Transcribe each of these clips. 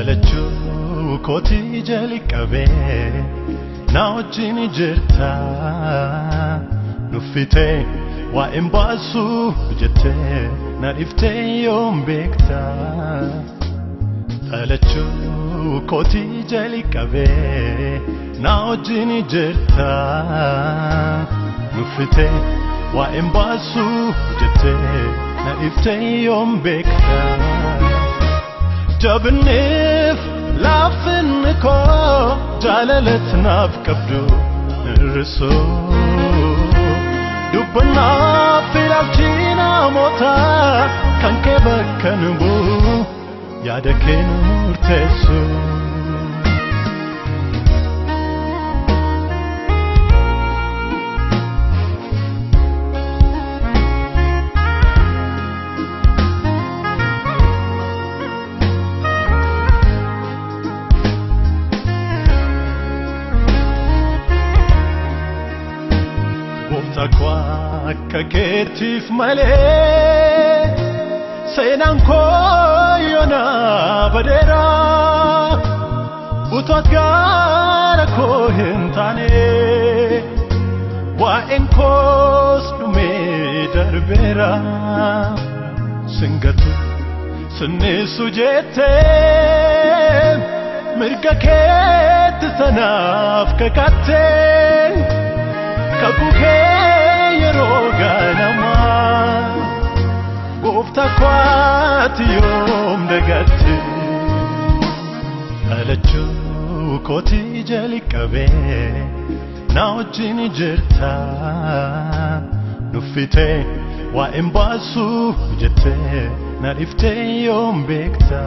Dhalachuu kootii jalqabee na wajjin jirta nuffitee waa'een baasuu jettee na dhiftee yoom beekta. Dhalachuu kootii jalqabee na wajjin jirta nuffitee waa'een baasuu jettee na dhiftee yoom beekta. Jabinniif laafinni koo jaalalatti naaf qabdu hir'isuu dubbannaaf ilaalchi namootaa kan kee bakka nu bu'u yaada kee nu murteessu. Gooftaa koo akka keetiif malee seenaan koo yoona badeera utuu ati gara koo hin taane waa'een koos dhumee darbeera singatu sinnisu jettee mirga keetti sanaaf kakattee kakuu kee yeroo ganamaa gooftaa koo ati yoom dagatte. Dhalachuu kootii jalqabee na wajjin jirta nuffitee waa'een baasuu jettee na dhiftee yoom beekta.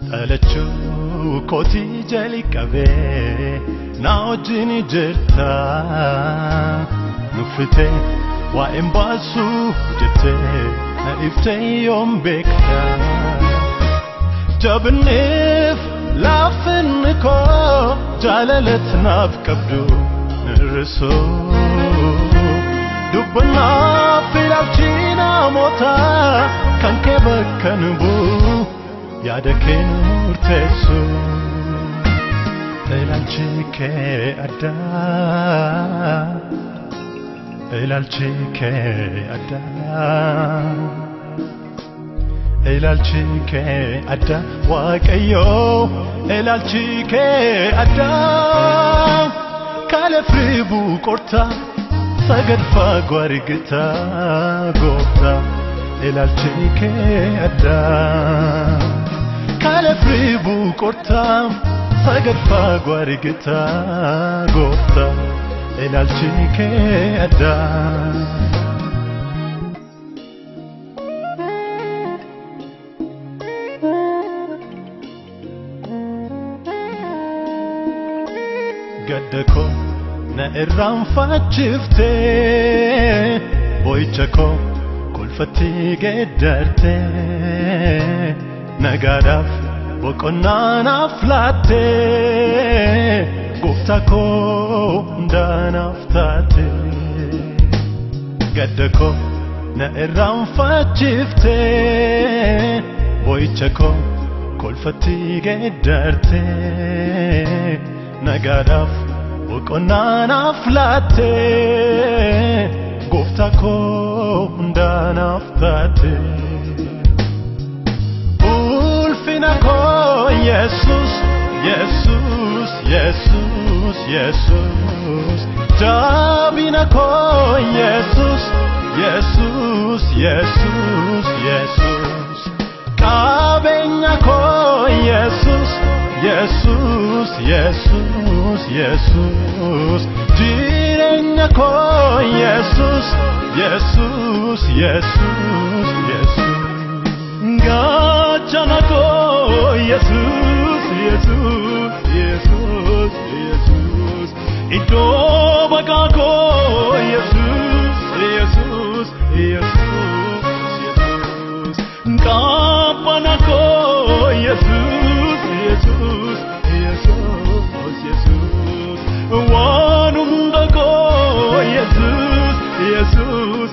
Dhalachuu kootii jalqabee na wajjin jirta nuffitee waa'een baasuu jettee na dhiftee yoom beekta. Jabinniif laafinni koo jaalalatti naaf qabdu hir'isuu dubbannaaf ilaalchi namootaa kan kee bakka nu bu'u yaada kee nu murteessu. Ilaalchi kee addaa ilaalchi kee addaa ilaalchi kee addaa Waaqayyoo ilaalchi kee addaa kaleef ribuu qorta sagad fagoo argita gooftaa ilaalchi kee addaa kaleef ribuu qorta sagad fagoo argita gooftaa ilaalchi kee addaa. Gadda koo na irraanfachiftee boo'icha koo kolfatti geeddartee nagaadhaaf boqonnaa naaf laattee gooftaa koo hundaa naaf taate. Gadda koo na irraanfachiftee boo'icha koo kolfatti geeddartee nagaadhaaf boqonnaa naaf laattee gooftaa koo hundaa naaf taate. Ulfina koo Yesuus Yesuus Yesuus Yesuus jabina koo Yesuus Yesuus Yesuus Yesuus qabeenya koo Yesuus Yesuus Yesuus Yesuus jireenya koo Yesuus Yesuus Yesuus Yesuus gaachana koo Yesuus Yesuus Yesuus Yesuus iddoo baqaa koo Yesuus Yesuus Yesuus Yesuus qabbana koo Yesuus Yesuus Yesuus Yesuus waan hunda koo Yesuus Yesuus